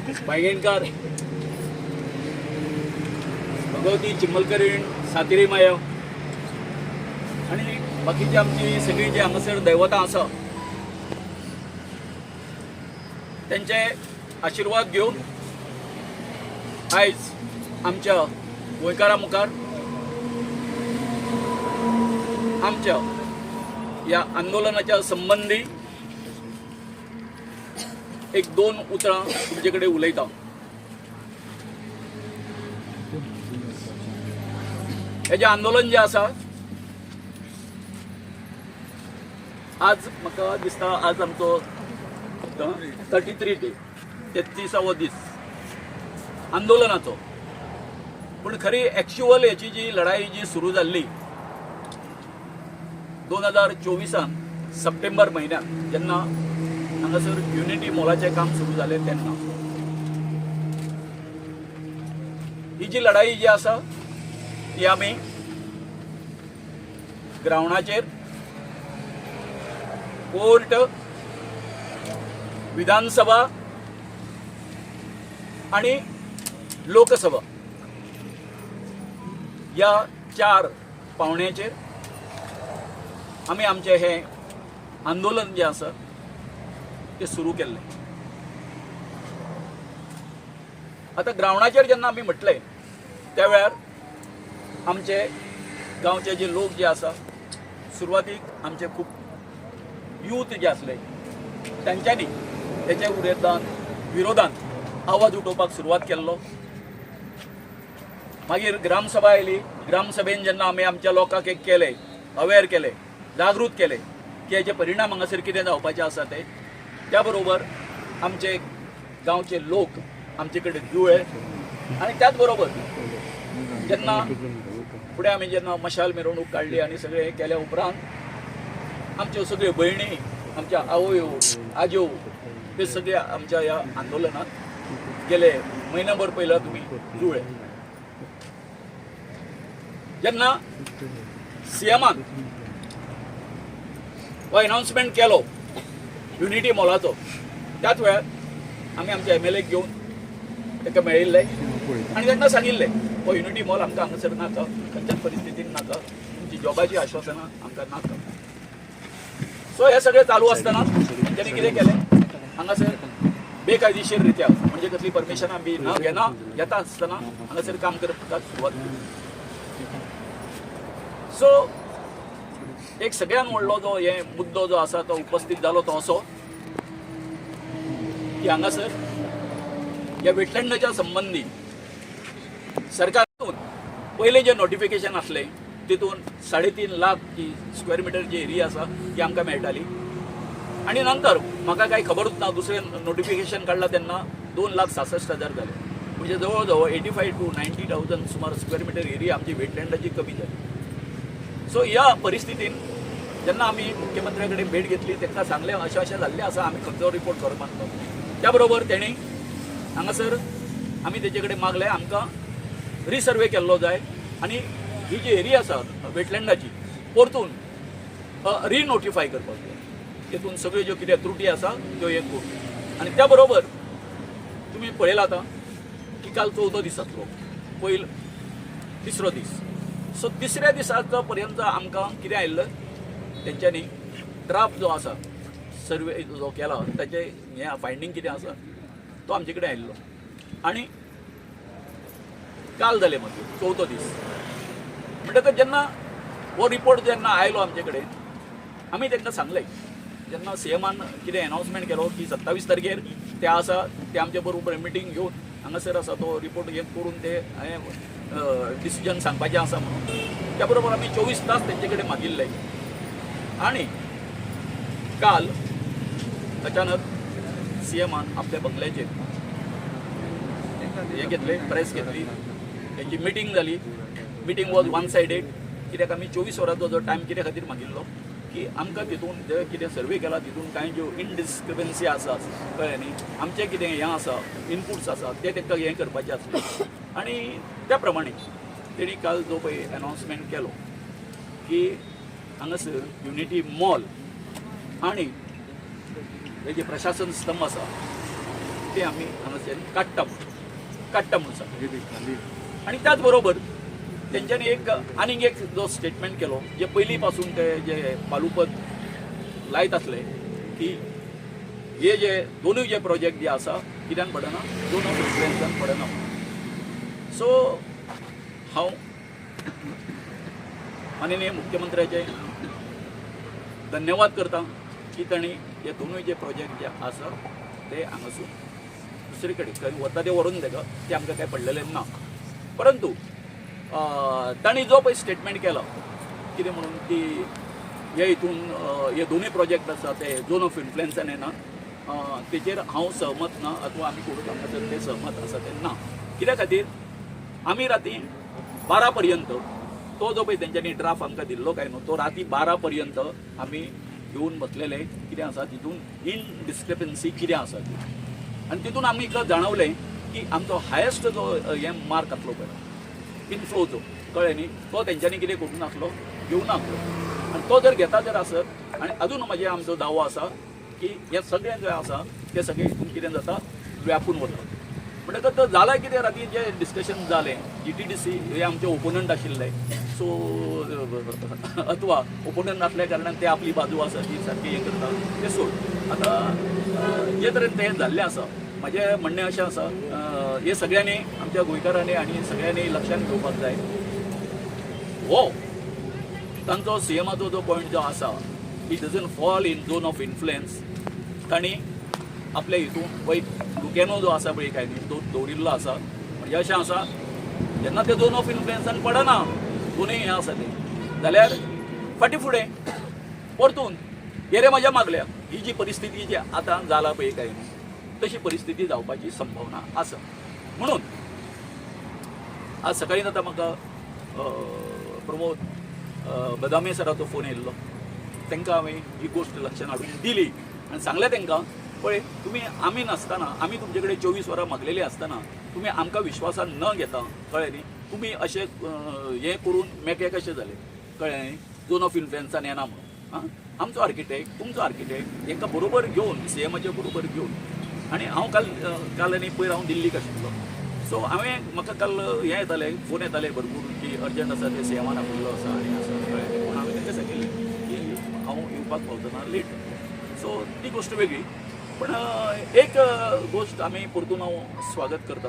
बायगणकार, भगवती चिमलकरीण, सातेरी माया आनी बाकीची आमची सगळी जी हांगासर दैवतां आसा त्यांचे आशिर्वाद घेवन आयज आमच्या गोंयकारां मुखार आमच्या ह्या आंदोलनाच्या संबंदी एक दोन उतरां तुमचे कडेन उलयता. हे जें आंदोलन जें आसा आज म्हाका दिसता आज आमचो 33 डे, 33वो दीस आंदोलनाचो. पूण खरी एक्च्युअल हेची जी लढाई जी सुरू जाल्ली 2024 सप्टेंबर म्हयन्यात जेन्ना हांगासर युनिटी मॉलाचें काम सुरू जालें तेन्ना ही जी लढाई जी आसा ती आमी ग्रावंडाचेर, कोर्ट, विधानसभा आणि लोकसभा या 4 पावण्याचेर आमी आमचें हें आंदोलन जें आसा तें सुरू केल्लें. आतां ग्रावंडाचेर जेन्ना आमी म्हटलें त्या वेळार आमचे गांवचे जे लोक जे आसा सुरवातीक आमचे खूब यूथ जे आसले तांच्यांनी तेच्या विरोधान आवाज उठोवपाक सुरवात केल्लो. मागीर ग्रामसभा आयली. ग्रामसभेन जेन्ना आमी आमच्या लोकांक एक केले, अवेर केले, जागृत केले की हेचे परिणाम हांगासर कितें जावपाचे आसा ते, त्या बरोबर आमचे गांवचे लोक आमचे कडेन जुळे आनी त्याच बरोबर जेन्ना फुडें आमी जेन्ना मशाल मिरवणूक काडली आनी सगळें हें केल्या उपरांत आमच्यो सगळ्यो भयणी, आमच्या आवयो, आजयो ते सगळे आमच्या ह्या आंदोलनात गेले म्हयनोभर पयला तुमी जुळे. जेन्ना सीएमान हो अनाउन्समेंट केलो युनिटी मॉलाचो त्याच वेळार आमी आमच्या एम एल एक घेवन ताका मेळिल्ले आनी तांकां सांगिल्लें हो युनिटी मॉल आमकां हांगासर नाका, खंयच्याच परिस्थितीन नाका, तुमची जॉबाची आश्वासनां आमकां नाका. सो हे सगळें चालू आसतना तेंच्यांनी कितें केलें हांगासर बेकायदेशीर रित्या म्हणजे कसली परमिशनां बी न घेना घेता आसतना हांगासर काम करपाक सुरवात केली. सो एक सगळ्यान व्हडलो जो हे मुद्दो जो आसा तो उपस्थित जालो तो असो की हांगासर ह्या वेटलँडाच्या संबंदी सरकारातून पयलें जें नोटिफिकेशन आसलें तितून 3.5 लाख जी स्क्वेअर मिटर जी एरिया आसा ती आमकां मेळटाली आनी नंतर म्हाका कांय खबरूच ना दुसरें नोटिफिकेशन काडलां तेन्ना 2,66,000 जाले, म्हणजे जवळ जवळ 85 to 90,000 सुमार स्क्वेअर मिटर एरिया आमची वेटलँडाची कमी जाली. सो ह्या परिस्थितीन जेन्ना आमी मुख्यमंत्र्या कडेन भेट घेतली तांकां सांगलें अशें अशें जाल्लें आसा, आमी खंयचो रिपोर्ट खरो मागता. त्या बरोबर तेणी हांगासर आमी तेचे कडेन मागलें आमकां रिसर्वे केल्लो जाय आनी ही जी एरिया आसा वेटलँडाची परतून रिनोटिफाय करपाक जाय, तितून सगळ्यो ज्यो कितें त्रुटी आसा त्यो हे करून. आनी त्या बरोबर तुमी पळयलां आतां की काल 4थो दीस जातलो, पयलो तिसरो दीस. सो तिसऱ्या दिसाचो पर्यंत आमकां कितें आयिल्लें तेंच्यांनी ड्राफ्ट जो आसा सर्वे जो केला ताचें हें फायंडींग कितें आसा तो आमचे कडेन आयिल्लो आनी काल जालें मागीर 4थो दीस. म्हणटकच जेन्ना हो रिपोर्ट जेन्ना आयलो आमचे कडेन आमी तांकां सांगलें जेन्ना सीएमान कितें अनाउन्समेंट केलो की 27 तारखेर ते आसा ते आमचे बरोबर मिटींग घेवन हांगासर आसा तो रिपोर्ट हे करून ते डिसिजन सांगपाचें आसा म्हणून, त्या बरोबर आमी 24 तास तेंचे कडेन मागिल्ले आनी काल अचानक सीएमान आपल्या बंगल्याचेर हे घेतले, प्रेस घेतली, तेंची मिटींग जाली. मिटींग वॉज वन सायडेड, कित्याक आमी 24 वरांचो जो टायम कित्या खातीर मागिल्लो की आमकां तितून जे कितें सर्वे केला तितून कांय ज्यो इनडिस्क्रिपन्सी आसा कळ्ळें न्ही, आमचें कितें हें आसा इनपुट्स आसा ते तांकां हें करपाचें आसलें आनी त्या प्रमाणे तेणी काल जो पळय अनाउन्समेंट केलो की हांगासर युनिटी मॉल आनी हे जे प्रशासन स्तंभ आसा ते आमी हांगासर काडटा म्हणून, काडटा म्हणून सांगता. आनी त्याच बरोबर तेंच्यांनी एक आनीक एक जो स्टेटमेंट केलो, जे पयलीं पासून ते जे पालुपद लायत आसले की हे जे दोनूय जे प्रोजेक्ट जे आसा कित्यान पडना, झोन ऑफ इन्फ्लुएन्सान पडना. सो हांव माननीय मुख्यमंत्र्याचे धन्यवाद करता की तांणी हे दोनूय जे प्रोजेक्ट जे आसा ते हांगासून दुसरे कडेन खंय वता ते व्हरून तेका, ते आमकां कांय पडलेलें ना. परंतु तांणी जो पळय स्टेटमेंट केलो कितें म्हणून की हे हितून हे दोनूय प्रोजेक्ट आसा ते झोन ऑफ इन्फ्लुएन्सान येना, तेचेर हांव सहमत ना अथवा आमी कोणूच हांगासर ते सहमत आसा ते ना. कित्या खातीर आमी राती 12 पर्यंत तो जो पळय तेंच्यांनी ड्राफ्ट आमकां दिल्लो काय न्हू, तो राती 12 पर्यंत आमी घेवन बसलेले. कितें आसा तितून इनडिस्क्रिपन्सी कितें आसा ती, आनी तितून आमी जाणवलें की आमचो हायेस्ट जो हें मार्क आसलो पळय इनफ्लो जो, कळ्ळें न्ही, तो तेंच्यांनी कितें करूंक नासलो, घेवंक नासलो. आनी तो जर घेता जर आसत, आनी अजून म्हजे आमचो दावो आसा की हें सगळें जें आसा तें सगळें हितून कितें जाता, व्यापून वता. म्हणटकच तर जालां कितें, राती जें डिस्कशन जालें, जीटीडीसी हे आमचे ओपोनंट आशिल्ले, सो अथवा ओपोनंट नासल्या कारणान ते आपली बाजू आसा ती सारकी हें करता ते सोड. आतां जे तरेन तें जाल्लें आसा, म्हजें म्हणणें अशें आसा, हे सगळ्यांनी आमच्या गोंयकारांनी आनी सगळ्यांनी लक्षांत घेवपाक जाय, हो तांचो सीएमाचो जो पॉयंट जो आसा, it doesn't fall in zone of influence. तांणी आपल्या हितून पळय लुकेनो जो आसा पळय काय न्ही, तो दवरिल्लो आसा. म्हणजे अशें आसा, जेन्ना ते झोन ऑफ इन्फ्लुएन्सान पडना दोनूय हें आसा तें जाल्यार फाटीं फुडें परतून येरे म्हज्या मागल्या ही जी परिस्थिती जी आतां जाला पळय काय न्ही, तशी परिस्थिती जावपाची संभावना आसा. म्हणून आज सकाळीं आतां म्हाका प्रमोद बदामे सराचो फोन येयल्लो. तांकां हांवें ही गोश्ट लक्षांत हाडून दिली आनी सांगलें तांकां, पळय तुमी आमी नासतना, आमी तुमचे कडेन 24 वरां मागलेली आसतना तुमी आमकां विश्वासान न घेता, कळ्ळें न्ही, तुमी अशें हें करून मेकळे कशें जाले, कळ्ळें न्ही, झोन ऑफ इन्फ्लुएन्सान येना म्हणून. आं, आमचो आर्किटेक्ट, तुमचो आर्किटेक्ट हेंकां बरोबर घेवन, सीएमाचे बरोबर घेवन, आनी हांव काल काल आनी पयर हांव दिल्लीक आशिल्लो. सो हांवें म्हाका काल हें येतालें, फोन येताले भरपूर की अर्जंट आसा, ते सीएमान आपयल्लो आसा आनी आसा, कळ्ळें न्ही. पूण हांवें तांकां सांगिल्लें की हांव येवपाक पावचो ना, लेट जातलो. सो ती गोश्ट वेगळी. पण एक गोश्ट आमी परतून हांव स्वागत करता.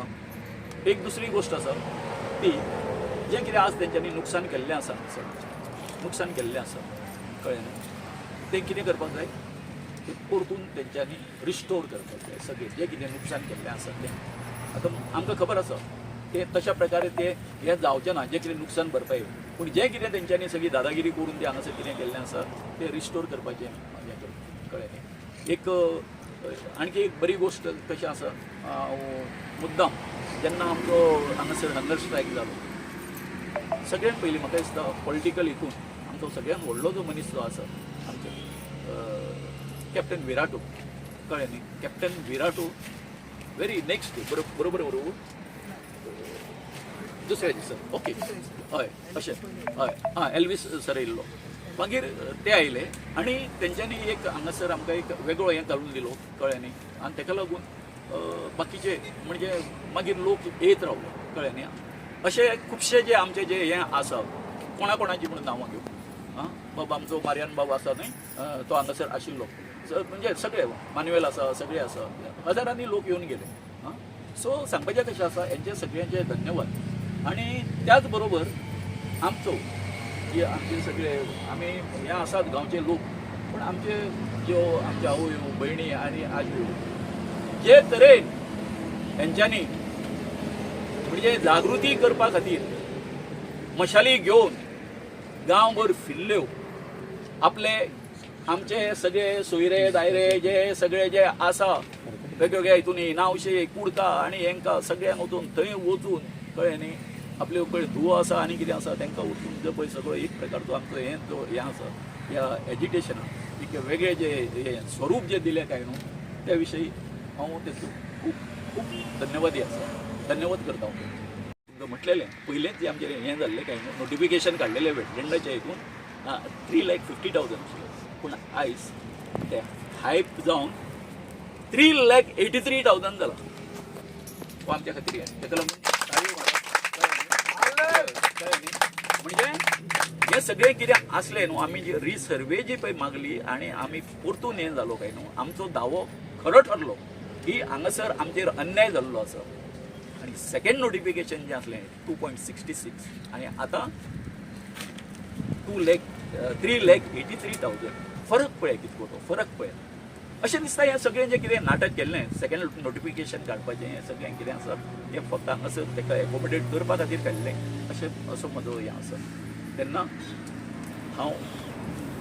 एक दुसरी गोश्ट आसा ती जें कितें आज तेंच्यांनी नुकसान केल्लें आसा हांगासर, नुकसान केल्लें आसा, कळ्ळें न्हू, तें कितें करपाक जाय, तें परतून तेंच्यांनी रिस्टोर करपाक जाय सगळें जें कितें नुकसान केल्लें आसा तें. आतां आमकां खबर आसा तें तशा प्रकारे तें हें जावचें ना, जें कितें नुकसान भरपाई, पूण जें कितें तेंच्यांनी सगळी दादागिरी करून तें हांगासर कितें केल्लें आसा तें रिस्टोर करपाचें हें करप, कळ्ळें न्ही. एक आणखी एक बरी गोश्ट कशी आसा, हांव मुद्दाम जेन्ना आमचो हांगासर हंगर स्ट्रायक जालो, सगळ्यात पयलीं म्हाका दिसता पॉलिटिकल हितून आमचो सगळ्यात व्हडलो जो मनीस जो आसा आमचो कॅप्टन विराटो, कळ्ळें न्ही, कॅप्टन विराटो व्हेरी नेक्स्ट डे, बरोबर बरोबर दुसऱ्या दिसा, ओके, हय, अशें, हय, आं, एल्वीस सर येयल्लो. मागीर ते आयले आनी तेंच्यांनी एक हांगासर आमकां एक वेगळो हें घालून दिलो, कळ्ळें न्ही. आनी तेका लागून बाकीचे म्हणजे मागीर लोक येत रावले, कळ्ळें न्ही. अशे खुबशे जे आमचे जे हें आसा, कोणा कोणाची म्हणून नांवां घेवं, आं, बाब आमचो मार्यान बाब आसा न्ही, तो हांगासर आशिल्लो, म्हणजे सगळे मानुएल आसा, सगळे आसा, हजारांनी लोक येवन गेले. आं, सो सांगपाचें कशें आसा, हेंचे सगळ्यांचे धन्यवाद. आनी त्याच बरोबर आमचो जे आमचे सगळे आमी हे आसात गांवचे लोक, पूण आमचे ज्यो आमच्यो आवयो भयणी आनी आजयो जे तरेन हेंच्यांनी म्हणजे जागृती करपा खातीर मशाली घेवन गांवभर फिरल्यो, आपले आमचे सगळे सोयरे दायरे जे सगळे जे आसा वेगवेगळ्या हितून नावशे कुडका आनी हेंकां सगळ्यांक वचून थंय वचून, कळ्ळें न्ही, आपल्यो पळय धुवो आसा आनी कितें आसा तांकां वचून जो पळय सगळो एक प्रकारचो आमचो हें जो हें आसा ह्या एजिटेशनाक एक वेगळें जे हें स्वरूप जें दिलें काय न्हू, त्या विशयी हांव तेचो खूब खूब धन्यवादी आसा, धन्यवाद करता हांव तुमकां. म्हटलेलें पयलेंच जें आमचें हें जाल्लें काय न्हू, नोटिफिकेशन काडलेलें वेटलँडाच्या हितून 3,50,000 आशिल्लें, पूण आयज ते हायप जावन 3,83,000 जाला. हो आमच्या खातीर हें ताका लागून ताळयो मारात. कळ्ळें न्ही? म्हणजे हें सगळें कितें आसलें न्हू, आमी जी रिसर्वे जी पळय मागली आनी आमी परतून हें जालो काय न्हू, आमचो दावो खरो ठरलो की हांगासर आमचेर अन्याय जाल्लो आसा. आनी सेकंड नोटिफिकेशन जें आसलें 2.66 आनी आतां 2,03,83,000, फरक पळय कितको तो फरक पळय. अशें दिसता हें सगळें जें कितें नाटक केल्लें सेकंड नोटिफिकेशन काडपाचें, हें सगळें कितें आसा हें फक्त हांगासर ताका एकोमोडेट करपा खातीर काडलें अशें असो म्हजो हें आसा. तेन्ना हांव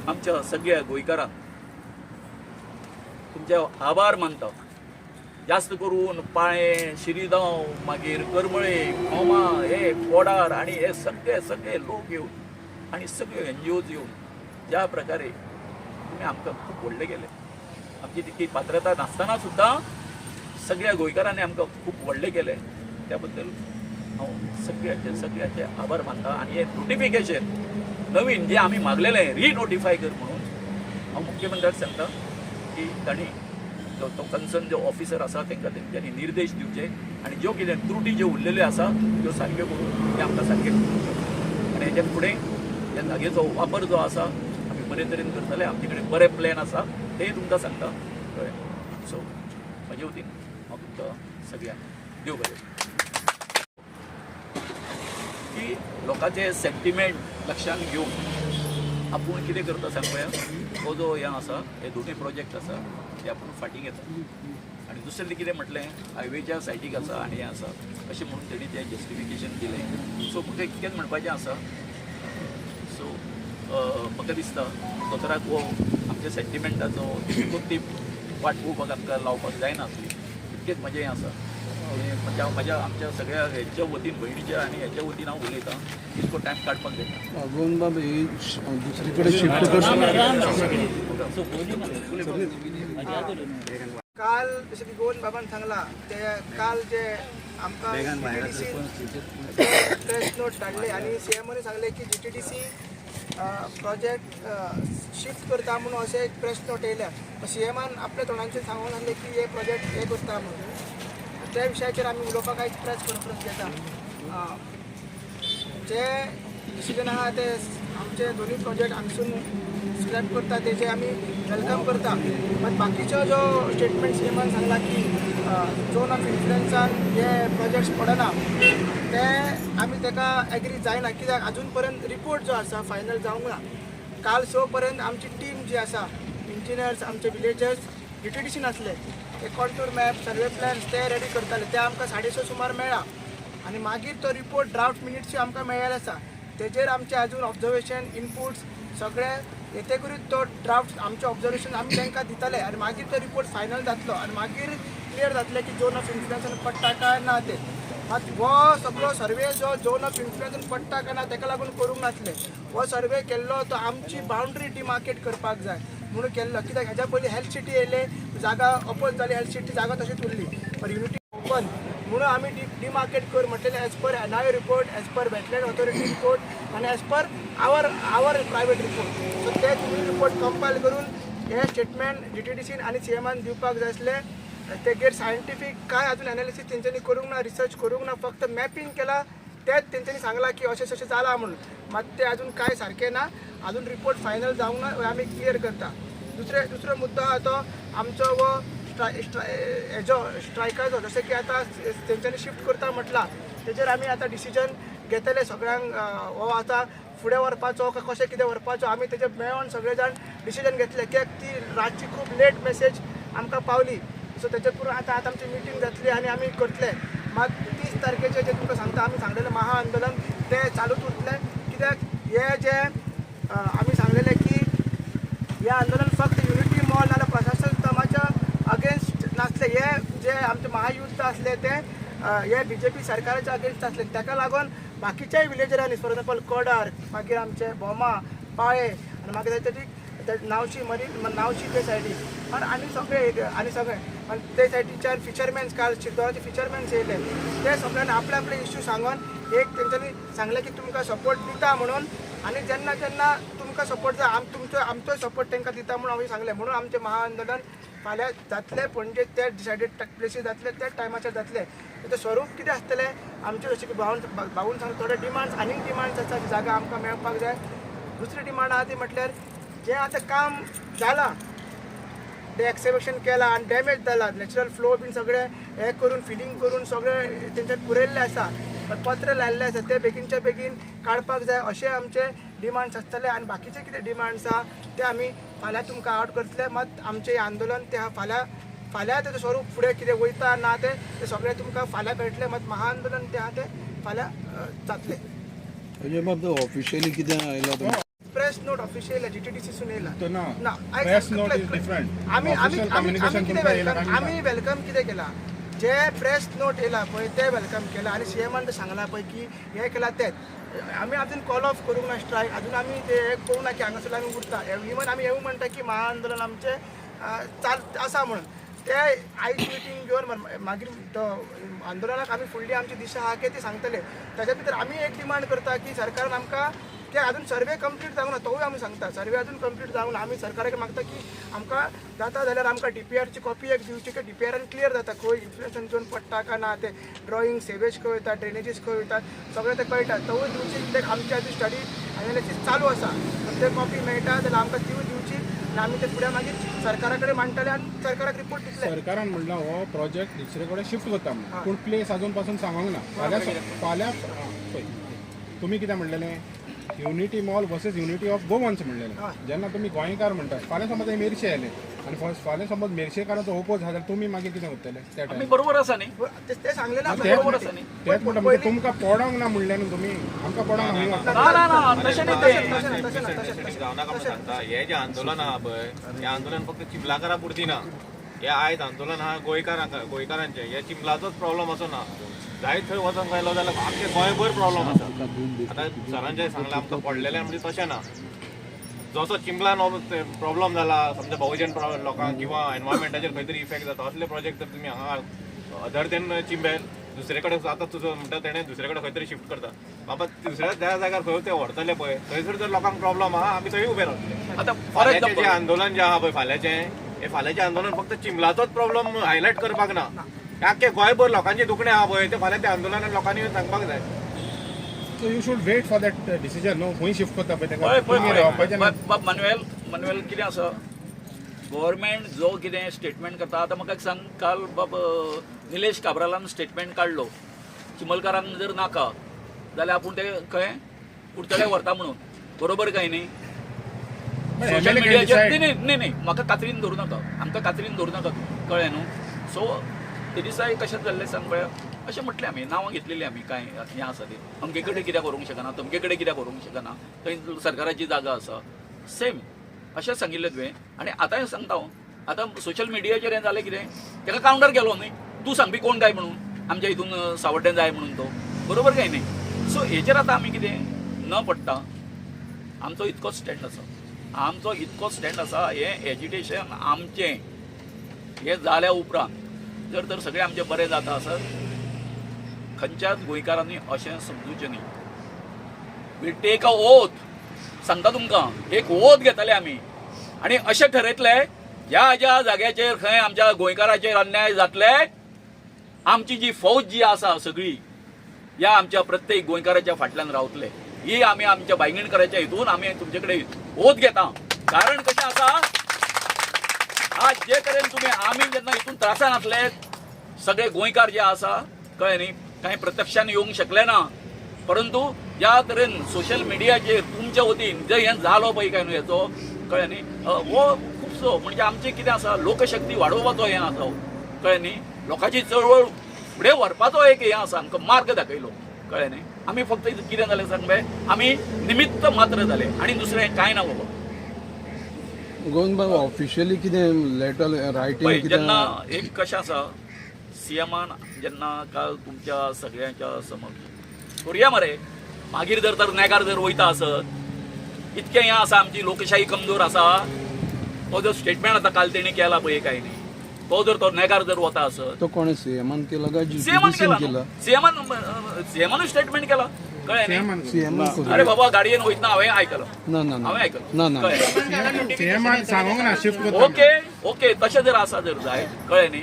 आमच्या सगळ्या गोंयकारांक तुमचे आभार मानता, जास्त करून पाळें, शिरिदांव, मागीर करमळे, कोमा, हे कोडार आनी हे सगळे सगळे लोक येवन आनी सगळे एनजीओज येवन ज्या प्रकारे तुमी आमकां खूब व्हडले केले, आमची तितकी पात्रता नासतना सुद्दां सगळ्या गोंयकारांनी आमकां खूब व्हडले केले, त्या बद्दल हांव सगळ्याचे सगळ्याचे आभार मानता. आनी हे नोटिफिकेशन नवीन जे आमी मागलेलें रिनोटिफाय कर म्हणून हांव मुख्यमंत्र्याक सांगता की तांणी जो तो कन्सर्न जो ऑफिसर आसा तांकां तेंच्यांनी निर्देश दिवचे आनी ज्यो कितें त्रुटी ज्यो उरलेल्यो आसा त्यो सारक्यो करून ते आमकां सारकें करूंक. आनी हेच्या फुडें ह्या जागेचो वापर जो आसा आमी बरे तरेन करतले. आमचे कडेन बरे प्लॅन आसा तेय तुमकां सांगता. कळ्ळें? सो म्हजे वतीन हांव तुमकां सगळ्यांक देव बरें की लोकांचे सेंटिमेंट लक्षांत घेवन आपूण कितें करता सांग पळया, हो जो हें आसा हे दोनूय प्रोजेक्ट आसा ते आपूण फाटीं घेता. आनी दुसरें कितें म्हटलें हायवेच्या सायडीक आसा आनी हें आसा अशें म्हणून तेणी तें जस्टिफिकेशन दिलें. सो म्हाका इतकेंच म्हणपाचें आसा. सो म्हाका दिसता दोतोराक हो आमच्या सेंटिमेंटाचो ती वाट पळोवपाक आमकां लावपाक जायनासली. इतकेंच म्हजें हें आसा. म्हज्या म्हज्या आमच्या सगळ्या हेच्या वतीन, भयणीच्या आनी हेच्या वतीन हांव उलयतां. इतको टायम काडपाक जायना. गोवनबाब ही दुसरीकडे शिफ्ट कर. काल जशें की गोवन बाबान सांगला ते काल जे आमकां जीटीडीसी प्रेस नोट धाडले आनी सीएमओने सांगले की जीटीडीसी प्रोजेक्ट शिफ्ट करता म्हणून अशें एक प्रेस नोट येयल्या. सीएमान आपल्या तोंडांचेर सांगून सांगलें की हे प्रोजेक्ट हे करता म्हणून. त्या विशयाचेर आमी उलोवपाक आयज प्रेस कॉन्फरन्स घेता. जे डिसिजन आहा ते आमचे दोनूय प्रोजेक्ट हांगसून स्क्रॅप करता तेजे आमी welcome करता. बट बाकीचो जो स्टेटमेंट सीएमान सांगला की झोन ऑफ इन्फ्लुएन्सान हे प्रोजेक्ट्स पडना ते आमी ताका एग्री जायना, कित्याक अजून पर्यंत रिपोर्ट जो आसा फायनल जावंक ना. काल स पर्यंत आमची टीम जी आसा, इंजिनियर्स, आमचे विलेजर्स जीटीडीसी आसले, ते कॉन्टूर मॅप, सर्वे प्लॅन्स ते रेडी करताले. ते आमकां 6:30 सुमार मेळ्ळा आनी मागीर तो रिपोर्ट ड्राफ्ट मिनिट्सूय आमकां मेळ्ळेले आसा. तेजेर आमचे अजून ऑब्जर्वेशन, इनपुट्स सगळे येतेकरूच तो ड्राफ्ट आमचे ऑब्जर्वेशन आमी तांकां दितले आनी मागीर तो रिपोर्ट फायनल जातलो आनी मागीर क्लियर जातलें की झोन ऑफ इन्फ्लुएन्सान पडटा काय ना ते. मात हो सगळो सर्वे जो झोन ऑफ इन्फ्लुएन्सान पडटा काय ना ताका लागून करूंक नासले. हो सर्वे केल्लो तो आमची बाउंड्री डिमार्केट करपाक जाय म्हणून केल्लो, कित्याक हेज्या पयलीं हेल्थ सिटी येयले, जागा ओपन जाली, हेल्थ सिटी जागा तशीच उरली, पर युनिटी ओपन म्हणून आमी डिमार्केट कर म्हटलेलें as per NIO report, as per wetland authority report आनी as per our private report. So ते दोनूय रिपोर्ट कंपायल करून हे स्टेटमेंट जीटीडीसीन आनी सीएमान दिवपाक जाय आसलें. तेगेर सायंटिफीक कांय अजून एनालिसीस तेंच्यांनी करूंक ना, रिसर्च करूंक ना, फक्त मॅपिंग केलां तेच तेंच्यांनी सांगलां की अशें अशें जालां म्हणून. मात तें अजून कांय सारकें ना, अजून रिपोर्ट फायनल जावंक ना, आमी क्लियर करता. दुसरो मुद्दो आहा तो आमचो हो हेजो स्ट्रायकाचो, जशें की आतां तेंच्यांनी शिफ्ट करता म्हटलां तेजेर आमी आतां डिसिजन घेतले सगळ्यांक. हो आतां फुडें व्हरपाचो काय कशें कितें व्हरपाचो आमी तेजेर मेळोन सगळे जाण डिसिजन घेतले, कित्याक ती रातची खूब लेट मेसेज आमकां पावली. सो तेजेर पुरो आतां आतां आमची मिटींग जातली आनी आमी करतले. मात 30 तारखेचें जें तुमकां सांगता, आमी सांगलेलें महा आंदोलन तें चालूच उरतलें, कित्याक हे जे आमी सांगलेलें की हे आंदोलन फक्त युनिटी मॉल नाल्यार प्रशासन तमाच्या अगेन्स्ट नासलें, हे जे आमचे महायुद्ध आसले ते हे बीजेपी सरकाराच्या अगेन्स्ट आसले. ताका लागून बाकीच्याय विलेजरांनी, फॉर एग्जाम्पल कोडार, मागीर आमचे भोमा, पाळे आनी मागीर तेजी नावशी, मरी नावशी ते सायडीन आनी सगळे आनी सगळे आनी ते सायडीच्यान फिशरमॅन्स, काल शिरदोनाचे फिशरमॅन्स येयले, ते सगळ्यांनी आपले आपले इश्यू सांगून एक तेंच्यांनी सांगलें की तुमकां सपोर्ट दिता म्हणून. आनी जेन्ना जेन्ना तुमकां सपोर्ट जाय आम तुमचो आमचोय सपोर्ट तांकां दिता म्हणून हांवें सांगलें. म्हणून आमचें महाआंदोलन फाल्यां जातलें पणजे ते डिसायडेड प्लेसीर जातलें, त्याच टायमाचेर जातलें. तेचें स्वरूप कितें आसतलें आमचें, जशें की भावन भाऊन सांगलें, थोडे डिमांड्स, आनीक डिमांड्स आसा जी जागा आमकां मेळपाक जाय. दुसरी डिमांड आहा ती म्हटल्यार जें आतां काम जालां, ते एक्सकेवेशन केलां आनी डॅमेज जाला, नॅचरल फ्लो बीन सगळें हें करून, फिलींग करून सगळें तेंच्यान पुरयल्लें आसा, पत्र लायल्लें आसा, ते बेगीनच्या बेगीन काडपाक जाय अशें आमचे डिमांड्स आसतले. आनी बाकीचे कितें डिमांड्स आहा ते आमी फाल्यां तुमकां आवट करतले. मात आमचें हें आंदोलन तें फाल्यां फाल्यां तेजें स्वरूप फुडें कितें वयता ना तें तें सगळें तुमकां फाल्यां कळटलें. मात महाआंदोलन तें आहा तें फाल्यां जातलें. म्हणजे बाब, ऑफिशियली कितें आयलां तुमकां? प्रेस नोट ऑफिशियल जीटीडीसीसून येयला. तो ना. ना, आयक. Press note is different. आमी आमी Official आमी आमी communication कितें तुमकां येयला welcome काय? आमी welcome कितें केलां, जे प्रेस नोट येयला पळय ते welcome केलां आनी सीएमान सांगलां पळय की हें केलां तेंच. आमी अजून कॉल ऑफ करूंक ना स्ट्रायक, अजून आमी ते हें करूंक ना की हांगासर आमी उरता. इवन आमी हेंवूय म्हणटा की महाआंदोलन आमचें चाल आसा म्हणून. ते आयज मिटींग घेवन मागीर तो आंदोलनाक आमी फुडली आमची दिशा आहा की ती सांगतले. ताच्या भितर आमी एक डिमांड करता की सरकारान आमकां ते अजून सर्वे कंप्लीट जावंक ना, तोवूय आमी सांगता, सर्वे अजून कंप्लीट जावंक ना. आमी सरकाराक मागता की आमकां जाता जाल्यार आमकां डीपीआरची कॉपी एक दिवची की डीपीआरान क्लियर जाता खंय इन्फ्लुएन्स झोन पडटा काय ना ते, ड्रॉइंग सेवेज खंय वयता, ड्रेनेजीस खंय वयतात, सगळें तें कळटा. तोवूय दिवची, कित्याक आमची आतां स्टडी एनालिसीस चालू आसा. तर ते कॉपी मेळटा जाल्यार आमकां तिवूय दिवची आनी आमी ते फुडें मागीर सरकारा कडेन मांडटले आनी सरकाराक रिपोर्ट दितले. सरकारान म्हणलां हो प्रोजेक्ट दुसरे कडेन शिफ्ट करता म्हणून, पूण प्लेस अजून पासून सांगोंक ना. फाल्यां फाल्यां पळय तुमी कितें म्हणलेलें, unity mall versus unity of Goans म्हणलेलें. जेन्ना तुमी गोंयकार म्हणटात, फाल्यां समज हे मेरशे आयले आनी फाल्यां समज मेरशेकारांचो ओपोज आसा जाल्यार तुमी मागीर कितें करतले त्या आमी टायमार? बरोबर आसा न्ही? ते सांगलें ना. तेच बरोबर आसा न्ही? तेच म्हणटा, म्हणजे तुमकां पडोंक ना म्हणलें न्हू तुमी, आमकां पडोंक ना. ना ना ना, तशें न्ही तें. तशें ना, तशें ना, तशें ना. जावनाका म्हूण सांगता, हे जें आंदोलन आहा पळय, हें आंदोलन फक्त चिंबलाकारा पुरती ना. हे आयज आंदोलन आहा गोंयकारांक, गोंयकारांचें. हे चिंबलाचोच प्रॉब्लम असो ना, जायत थंय वचोंक गेलो जाल्यार आमचे गोंयभर प्रॉब्लम आसा. आतां सरान जें सांगलां आमकां पडलेलें म्हणजे तशें ना. जसो चिंबलान प्रॉब्लम जाला, समजा बहुजन लोकांक किंवा एनवायरमेंटाचेर खंय तरी इफेक्ट जाता, असले प्रोजेक्ट जर तुमी हांगा अदर देन चिंबेल दुसरे कडेन, आतां तुजो म्हणटा तेणें दुसरे कडेन खंय तरी शिफ्ट करता, बाबा दुसऱ्या त्या जाग्यार खंय ते व्हरतले पळय, थंयसर जर लोकांक प्रॉब्लम आहा आमी थंय उबे रावतले. आतां फॉर फाल्यांचें जें एक्झाम्पल आंदोलन जें आहा पळय फाल्यांचें, हें फाल्यांचें आंदोलन फक्त चिंबलाचोच प्रॉब्लम हायलायट करपाक ना, आख्खे गोंयभर लोकांचें दुखणें आहा पळय तें फाल्यां त्या आंदोलनान लोकांनी येवन सांगपाक जाय. So you should wait for that decision न्हू, खंय शिफ्ट करता पळय पळय तांकां पळय तुमी रावपाचें ना. पळय, बाब मानुएल, मानुएल कितें आसा, गव्हर्मेंट जो कितें स्टेटमेंट करता. आतां म्हाका एक सांग, काल बाब निलेश काब्रालान स्टेटमेंट काडलो, चिमलकारांक जर नाका जाल्यार आपूण ते खंय कुडचडे व्हरता म्हणून, बरोबर काय न्ही? But social MLA can मिडियाचेर decide. न्ही न्ही न्ही, म्हाका कात्रीन धरूं नाका, आमकां कात्रीन धरूं नाका तूं, कळ्ळें न्हू? सो ते दिसा कशें जाल्लें सांग पळया, अशें म्हटलें आमी, नांवां घेतलेलीं आमी, कांय हें आसा ती अमके कडेन कित्याक व्हरूंक शकना, तमके कडेन कित्याक व्हरूंक शकना, थंय सरकाराची जागा आसा, सेम अशें सांगिल्लें तुवें. आनी आतांय सांगता हांव, आतां सोशल मिडियाचेर हें जालें कितें, ताका कावंटर केलो न्ही, तूं सांगपी कोण काय म्हणून, आमच्या हितून सावड्डें जाय म्हणून तो, बरोबर काय न्ही? सो हेचेर आतां आमी कितें न पडटा, आमचो इतकोच स्टँड आसा, आमचो इतकोच स्टँड आसा. हें एजिटेशन आमचें हें जाल्या उपरांत जर तर सगळें आमचें बरें जाता आसत, खंयच्याच गोंयकारांनी अशें समजूचें न्ही. We take a oath, सांगता तुमकां, एक ओथ घेतले आमी आनी अशें ठरयतले, ज्या ज्या जाग्याचेर खंय आमच्या गोंयकाराचेर अन्याय जातले, आमची जी फौज जी आसा सगळी ह्या आमच्या प्रत्येक गोंयकाराच्या फाटल्यान रावतले. ही आमी आमच्या बायंगिणकराच्या हितून आमी तुमचे कडेन ओत घेता. कारण कशें आसा, आज जे तरेन तुमी आमी जेन्ना हितून त्रासान आसले, सगळे गोंयकार जे आसा, कळ्ळें न्ही, कांय प्रत्यक्षान येवंक शकले ना, परंतु ज्या तरेन सोशल मिडियाचेर तुमच्या वतीन जे हें जालो पळय काय न्हू हेचो, कळ्ळें न्ही, हो खुबसो म्हणजे आमचें कितें आसा, लोकशक्ती वाडोवपाचो हें आसा, कळ्ळें न्ही, लोकांची चळवळ फुडें व्हरपाचो एक हें आसा, आमकां मार्ग दाखयलो, कळ्ळें न्ही. आमी फक्त कितें जालें सांग पळय, आमी निमित्त मात्र जाले आनी दुसरें कांय ना बाबा. गोविंद बाब, ऑफिशियली कितें लेटर रायटींग पळय कितें? जेन्ना एक कशें आसा, सीएमान जेन्ना काल तुमच्या सगळ्यांच्या समक्ष करुया मरे, मागीर जर तर नेगार जर वयता आसत, इतकें हें आसा, आमची लोकशाही कमजोर आसा. तो जो स्टेटमेंट आतां काल तेणी केला पळय काय न्ही, तो जर तो नेगार जर वता आसत. तो कोणें, सीएमान केला काय सीएमान जीटीडीसीन केला, केला? सीएमान, सीएमानूच स्टेटमेंट केला, कळ्ळें न्ही? सीएमान. अरे बाबा, गाडयेन वयतना हांवें आयकलो. ना ना ना. हांवें आयकलो. ना ना. कळ्ळें. सीएमान सांगोंक ना शिफ्ट करता. ओके. ओके, तशें जर आसा जर जाय, कळ्ळें न्ही,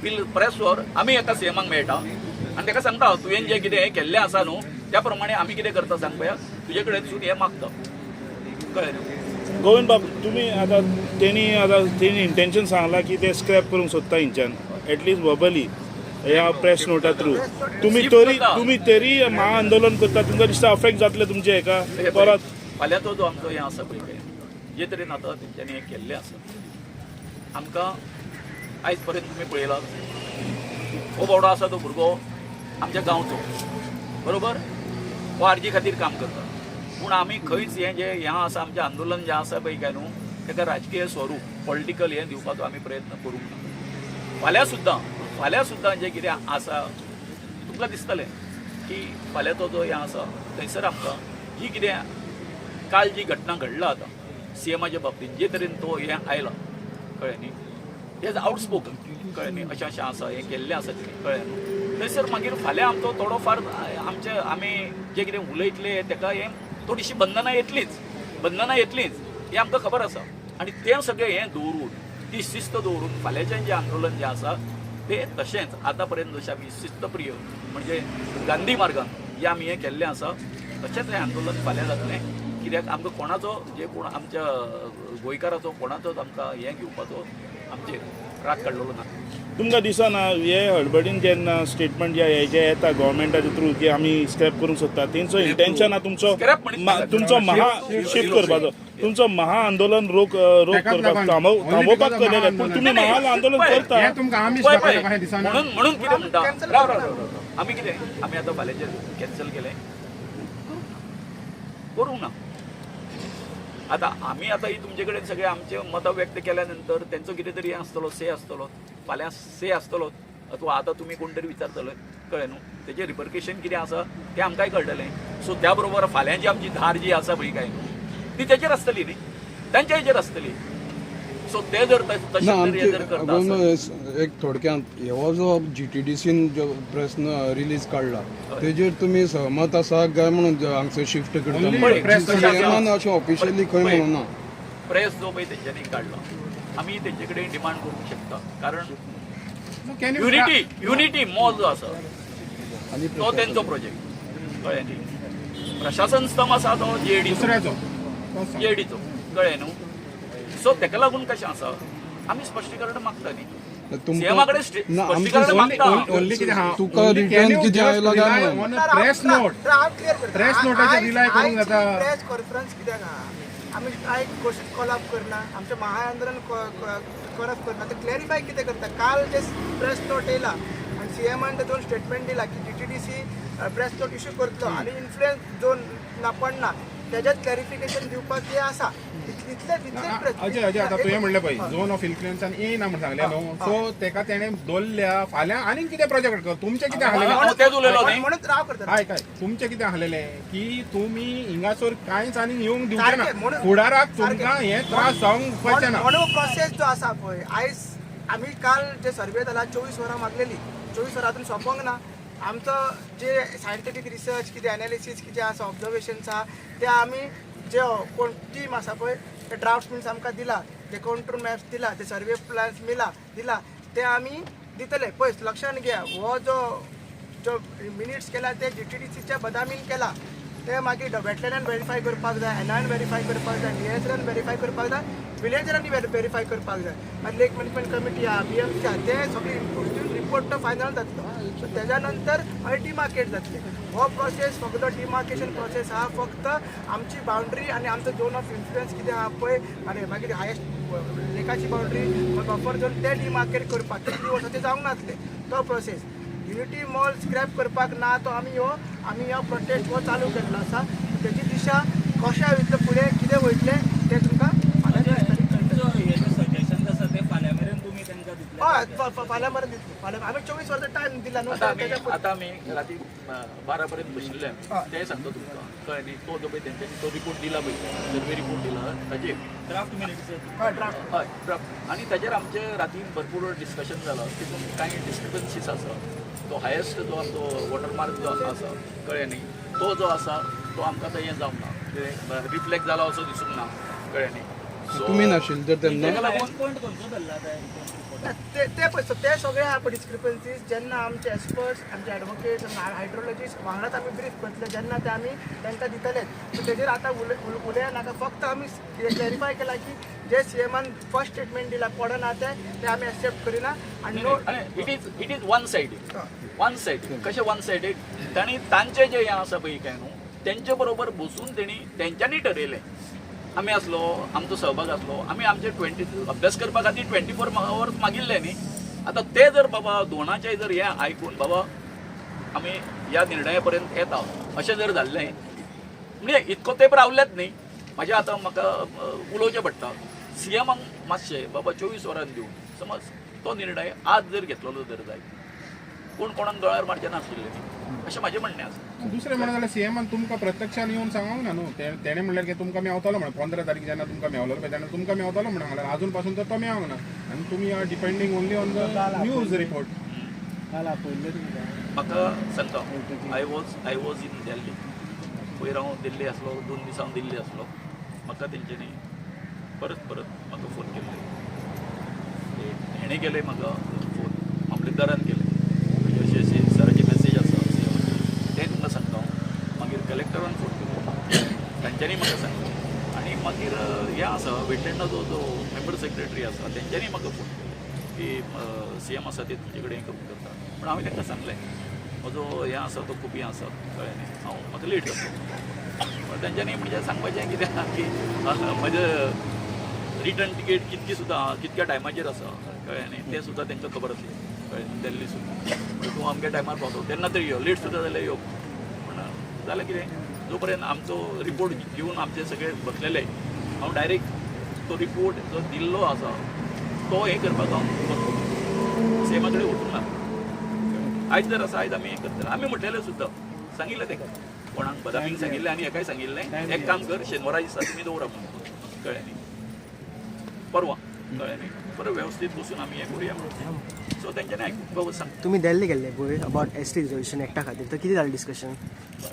वील प्रेस फॉर आमी एका सीएमाक मेळटा आनी ताका सांगता, तुवें जें कितें हें केल्लें आसा न्हू, त्या प्रमाणे आमी कितें करता सांग पळया, तुजे कडेनसून हें मागता, कळ्ळें न्हू. गोविंद बाब, तुमी आतां तेणी इंटेन्शन सांगलां की ते स्क्रॅप करूंक सोदता हिंच्यान, एटलिस्ट वर्बली ह्या प्रेस नोटा थ्रू. तुमी तरी तुमी तरी महाआंदोलन करता, तुमकां दिसता अफेक्ट जातलें तुमचें हेका हे पळय, परत? फाल्यांचो जो आमचो हें आसा पळय तें, जे तरेन आतां तेंच्यांनी हें केल्लें आसा, आमकां आयज पर्यंत तुमी पळयला, हो बावडो आसा तो भुरगो आमच्या गांवचो, बरोबर, हो आरजी खातीर काम करता. पूण आमी खंयच हें जें हें आसा आमचें आंदोलन जें आसा पळय काय न्हू, ताका राजकीय स्वरूप, पॉलिटिकल हें दिवपाचो आमी प्रयत्न करूंक ना. फाल्यां सुद्दां जें कितें आसा तुमकां दिसतलें की फाल्यांचो जो हें आसा थंयसर आमकां जी कितें काल जी घटना घडला आतां सीएमाच्या बाबतींत, जे तरेन तो हें आयला, कळ्ळें न्ही, हें आउटस्पोकन, कळ्ळें न्ही, अशें अशें आसा, हें केल्लें आसा तिणें, कळ्ळें न्हू, थंयसर मागीर फाल्यां आमचो थोडो फार आमचे आमी जें कितें उलयतले ताका हें थोडीशी बंधनां येतलीच, बंधनां येतलीच हें आमकां खबर आसा. आनी तें सगळें हें दवरून, ती शिस्त दवरून फाल्यांचें जें आंदोलन जें आसा तें तशेंच आतां पर्यंत जशें आमी शिस्तप्रिय म्हणजे गांधी मार्गान जें आमी हें केल्लें आसा तशेंच हें आंदोलन फाल्यां जातलें. कित्याक आमकां कोणाचो जे कोण आमच्या गोंयकाराचो कोणाचोच आमकां हें घेवपाचो आमचेर राग काडलेलो ना. तुमकां दिसना हे हडबडीन जेन्ना स्टेटमेंट जे हे जे येता गव्हर्मेंटाच्या थ्रू की आमी स्क्रॅप करूंक सोदता, तेंचो इंटेन्शन आहा तुमचो Scrap म्हणीत तुमचो महा शिफ्ट करपाचो, तुमचो महा आंदोलन रोक रोक तेकाच करपाक लागून. थांबोवपाक Only because of केलेलें, पूण तुमी महाआंदोलन. महा आंदोलन पळय, करता. हें तुमकां आमिश पळय, दाखयता पळय. कशें दिसना? म्हणून म्हणून कितें म्हणटा, Cancel राव राव करना. राव राव. आमी कितें, आमी आतां फाल्यांचें कॅन्सल केलें, करूंक ना. आतां आमी आतां ही तुमचे कडेन सगळे आमचे मतां व्यक्त केल्या नंतर तेंचो कितें तरी हें आसतलो, से आसतलो, फाल्यां से आसतलो, अथवा आतां तुमी कोण तरी विचारतले, कळ्ळें न्हू, तेजें रिपर्केशन कितें आसा तें आमकांय कळटलें. सो त्या बरोबर फाल्यांची आमची धार जी आसा पळय काय न्हू, ती तेजेर आसतली न्ही, तेंच्या हेजेर आसतली. सो ते जर तशें ना, जर हे जर करता आसत आमचे एक थोडक्यांत, हो जो जीटीडीसीन जो प्रस्न रिलीज काडला तेजेर तुमी सहमत आसा काय म्हणून जो हांगसर शिफ्ट करता Only पळय, press कशें आसा? सीएमान अशें ऑफिशियली खंय पळय, म्हणूना. प्रेस जो पळय तेंच्यांनी काडला, आमी तेंचे कडेन डिमांड करूंक शकता, कारण Can you unity mall जो आसा आनी तो तेंचो प्रोजेक्ट, कळ्ळें न्ही. प्रशासन स्तंभ आसा तो जीएडी दुसऱ्याचो तो सांग. जीएडीचो, कळ्ळें न्हू. सो तेका लागून कशें आसा, आमी स्पश्टीकरण मागता न्ही सीएमा कडेन, ना, आमचें स्पश्टीकरण मागता. Only कितें आहा, तुका only return can you कितें just आयलां काय rely म्हणून? on a press note? हांव क्लियर करता. Press note आचेर rely करूंक जाता. प्रेस कॉन्फरन्स कित्याक आहा, आमी कांय कोशीत कॉल अप करना, आमचें महाआंदोलन करप करना, ते क्लॅरिफाय कितें करता. काल जे प्रेस नोट येयला आनी सीएमान ते दोन स्टेटमेंट दिला की GTDC press note issue करतलो आनी इन्फ्लुएन्स झोन ना पडना, तेजेच क्लॅरिफिकेशन दिवपाक ते आसा, इतले इतले प्रेस. अजय, अजय, आतां तुवें म्हणलें पळय झोन ऑफ इन्फ्लुएन्सान येयना म्हण सांगलें न्हू, सो तेका तेणें दवरल्या. फाल्यां आनीक कितें प्रोजेक्ट कर, तुमचें कितें हांव आहलेलें? तेच उलयलो न्ही. म्हणून राव करता. आयक आयक, तुमचें कितें आहलेलें की तुमी हिंगासर कांयच आनीक येवंक दिवचें ना, सारकें, म्हणून- फुडाराक सारकें. तुमकां हे त्रास जावंक पडचे ना. म्हणून प्रोसेस जो आसा पळय, आयज आमी काल जे सर्वे जाला, 24 वरां मागलेली, 24 वरां अजून सोंपोंक ना. आमचो जे सायंटिफीक रिसर्च कितें, एनालिसीस कितें आसा, ऑब्जर्वेशन्स आहा, ते आमी जे कोण टीम आसा पळय ते ड्राफ्ट मिन्स आमकां दिला, ते कॉन्ट्रोल मॅप्स दिला, ते सर्वे प्लॅन्स मिला दिला, ते आमी दितले. पळय लक्षान घेया, हो जो जो मिनिट्स केला ते जीटीडीसीच्या बदामीन केला, ते मागीर वेटलँडान वेरीफाय करपाक जाय, एनआयन वेरीफाय करपाक जाय, डीएसआरान वेरीफाय करपाक जाय, विलेजरांनी वेरीफाय करपाक जाय, मागीर लेक मॅनेजमेंट कमिटी आहा, बीएमसी आहा, ते सगळे इनपूट दिवन रिपोर्ट तो फायनल जातलो. सो तेज्या नंतर मागीर डिमार्केट जातले. हो प्रोसेस फक्त डिमार्केशन प्रोसेस आहा, फक्त आमची बाउंड्री आनी आमचो झोन ऑफ इन्फ्लुएन्स कितें आहा पळय, आनी मागीर हायेस्ट लेकाची बाउंड्री, बफर झोन, ते डिमार्केट करपाक कितली वर्सां ते जावंक नासले. तो प्रोसेस युनिटी मॉल स्क्रॅप करपाक ना, तो आमी ह्यो प्रोटेस्ट हो चालू केल्लो आसा. तेजी दिशा कशें वयतले, फुडें कितें वयतलें तें तुमकां फाल्यां 30 तारीख कळटलें. सजेशन आसा ते फाल्यां मेरेन तुमी तांकां दितले? हय, फाल्यां मेरेन दितले. फाल्यां आमी 24 वरांचो टायम दिला न्हू. आतां आमी तेज्या पयलीं. आतां आमी राती 12 पर्यंत बशिल्ले आमी, तें सांगता तुमकां, कळ्ळें न्ही. तो जो पळय तेंच्यांनी तो रिपोर्ट दिला पळय, सर्वे रिपोर्ट दिला ताजेर ड्राफ्ट मिनिट्स. हय, ड्राफ्ट. हय, ड्राफ्ट. आनी ताजेर आमचें राती भरपूर डिस्कशन जालां. तितून कांय डिस्क्रिपन्सीस आसा. तो हायेस्ट जो आमचो वॉटरमार्क जो आसा, कळ्ळें न्ही, तो जो आसा तो आमकां आतां हें जावंक ना, रिफ्लेक्ट जाला असो दिसूंक ना, कळ्ळें न्ही. तुमी नाशिल्ले तर तेन्ना ताका लागून पॉयंट खंयचो धरला ते? ते ते पळय, ते सगळे आहा पळय डिस्क्रिपन्सीज. जेन्ना आमचे एक्सपर्ट्स, आमचे एडवोकेट्स, हायड्रोलॉजिस्ट वांगडाच आमी ब्रीफ करतले, जेन्ना ते आमी तांकां दितले. सो तेजेर आतां उलया नाका. फक्त आमी क्लॅरिफाय केला की जे सीएमान फर्स्ट स्टेटमेंट दिला पडना ते, ते आमी एक्सेप्ट करिना आनी no. It is one sided, one sided. कशें वन सायडीड? तांणी तांचे जे हें आसा पळय काय न्हू, तेंचे बरोबर बसून तेणी तेंच्यांनी ठरयलें. आमी आसलो, आमचो सहभाग आसलो, आमी आमचे 20 अभ्यास करपा खातीर 24 आवर्स मागिल्ले न्ही. आतां ते जर बाबा दोनाचे जर हें आयकून बाबा आमी ह्या निर्णया पर्यंत येता अशें जर जाल्लें म्हणजे इतको तेंप रावल्यात न्ही. म्हाजें आतां म्हाका उलोवचें पडटा सीएमाक मातशें बाबा 24 वरां दिवन समज तो निर्णय आज जर घेतलेलो जर जायत, कोण कोणाक गळ्यार मारचें नाशिल्लें न्ही, अशें म्हाजें म्हणणें आसा. दुसरें म्हणलें जाल्यार सीएमान तुमकां प्रत्यक्षान येवन सांगूंक ना न्हू. तेणें म्हणल्यार की तुमकां मेवतलो म्हणून 15 तारीख जेन्ना तुमकां मेवलो पळय तेन्ना तुमकां मेवतलो म्हणून सांगलें. अजून पासून तर तो मेवंक ना आनी तुमी are depending only on the news report. म्हाका सांगता, I was in Delhi. पयर हांव दिल्ली आसलो, 2 दीस हांव दिल्ली आसलो. म्हाका तेंच्यांनी परत परत म्हाका फोन केल्ले. हेणें केले म्हाका फोन, मामलेदारान केले, अशी अशी सराची मॅसेज आसा तें तुमकां सांगता हांव. मागीर कलेक्टरान फोन केलो, तांच्यांनी म्हाका सांगलें. आनी मागीर हें आसा वेटलँडाचो जो मेंबर सेक्रेटरी आसा तेंच्यांनी म्हाका फोन केलो की सीएम आसा ते तुजे कडेन करून करता. पूण हांवें तांकां सांगलें म्हजो हें आसा तो खूब हें आसा, कळ्ळें न्ही, हांव म्हाका लेट जातलो. पण तेंच्यांनी म्हणजे सांगपाचें कितें आहा की म्हजें रिटर्न टिकेट कितकी सुद्दां आहा, कितक्या टायमाचेर आसा, कळ्ळें न्ही, तें सुद्दां तांकां खबर आसलें, कळ्ळें. दिल्ली सुद्दां म्हणजे तूं अमक्या टायमार पावतो तेन्ना तरी यो, लेट सुद्दां जाल्यार यो. पूण जालें कितें, जो पर्यंत आमचो रिपोर्ट घेवन आमचे सगळे बसलेले, हांव डायरेक्ट तो रिपोर्ट जो दिल्लो आसा तो हें करपाक हांव बसलो, सीएमा कडेन वचूंक ना. आयज जर आसा आयज आमी हें करतले. आमी म्हटलेलें सुद्दां सांगिल्लें ताका, कोणाक बदामीक सांगिल्लें आनी हेकाय सांगिल्लें, एक काम कर शेनवारा दिसा तुमी दवरा म्हणून, कळ्ळें न्ही, परवा, कळ्ळें न्ही, बरें वेवस्थीत बसून आमी हें करुया म्हणून. सो तेंच्यांनी आयकून बाबा सांग. तुम्ही दिल्ली गेल्ले पळय अबाउट एसटी रिजर्वेशन एक्टा खातीर, तर कितें जालें डिस्कशन?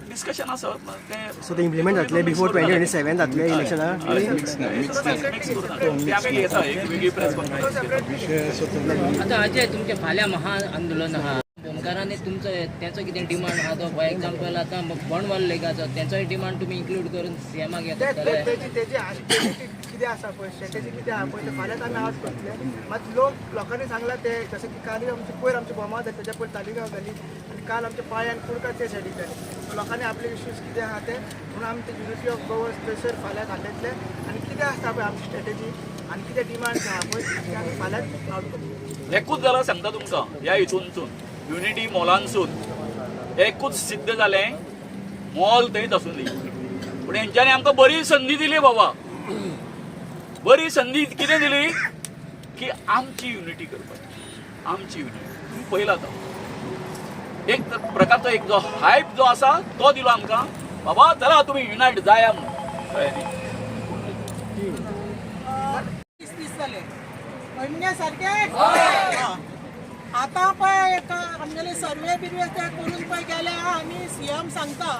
डिस्कशन आसा तें. सो ते इम्प्लिमेंट जातले बिफोर 2027 जातले इलेक्शनाक? मिक्स ना, मिक्स ना. ते आमी घेता एक वेगळी प्रेस कॉन्फरन्स. विशय स्वतंत्र. आतां अजय, तुमचें फाल्यां महा आंदोलन आहा, भोमकारांनी तुमचो तेंचो कितें डिमांड आहा तो, फॉर एग्जाम्पल आतां बोंडवाल लेकाचो तेंचोय डिमांड तुमी इन्क्लूड करून सीएमाक ते येता? तेजी तेजी तेजी कितें आसा पळय, स्ट्रेटेजी कितें आहा पळय, ते फाल्यांच आमी आज करतले. मात लोक लोकांनी सांगला ते जशें की कालूय आमचे पयर आमचे बोमा जाली, तेच्या पयर तालिगांव जाली आनी काल आमच्या पांय आनी कुडका ते सायडीक जाले. लोकांनी आपले इश्यूज कितें आहा ते म्हणून आमी ते युनिटी ऑफ गोवा थंयसर फाल्यां घालतले आनी कितें आसता पळय आमची स्ट्रेटेजी आनी कितें डिमांड्स आहा पळय ते आमी फाल्यांच आउट करतले. एकूच जाल्यार सांगता तुमकां, ह्या हितूनसून युनिटी मॉलानसून एकूच सिद्ध जालें, मॉल थंयच आसूं दी. पूण हेंच्यांनी आमकां बरी संदी दिली बाबा, बरी संदी कितें दिली की आमची युनिटी करपाची. आमची युनिटी तुमी पळयला आतां, एक तर प्रकारचो एक जो हायप जो आसा तो दिलो आमकां, बाबा चला तुमी युनायट जाया म्हणून, कळ्ळें न्ही. 30 दीस जाले म्हणणे सारखे. आतां पळय आमगेले सर्वे बिर्वे ते करून पळय गेले आनी सीएम सांगता,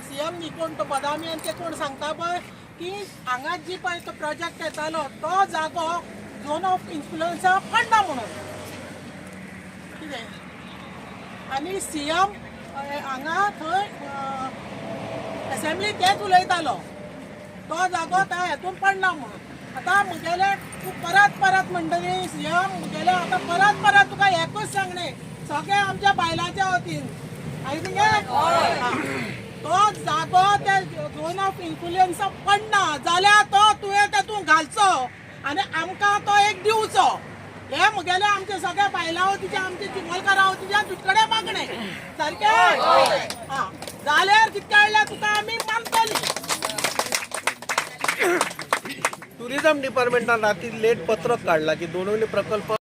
सीएम न्ही कोण तो बदामी आनी ते कोण सांगता पळय की हांगा जी पळय तो प्रोजेक्ट येतालो तो जागो झोन ऑफ इन्फ्लुयन्सा पडना म्हणून कितें. आनी सीएम हांगा थंय एसेंब्ली तेच उलयतालो, तो जागो त्या हेतून पडना म्हणून. आतां म्हगेले तूं परत परत म्हणटली सीएम, म्हगेले आतां परत परत तुका एकूच सांगणें सगळ्या आमच्या बायलांच्या वतीन आयकून घे, तो जागो ते झोन ऑफ इन्फ्लुयन्स पडना जाल्यार तो तुवें तेतून घालचो आनी आमकां तो एक दिवचो. हे म्हगेले आमच्या सगळ्या बायलां वतीचे, आमच्या चिंबलकारां वतीचे तुजे कडेन मागणें सारकें. आं जाल्यार कितें काडल्यार तुका आमी मानतली. टुरिझम डिपार्टमेंटान राती लेट पत्रक काडला की दोनवली प्रकल्प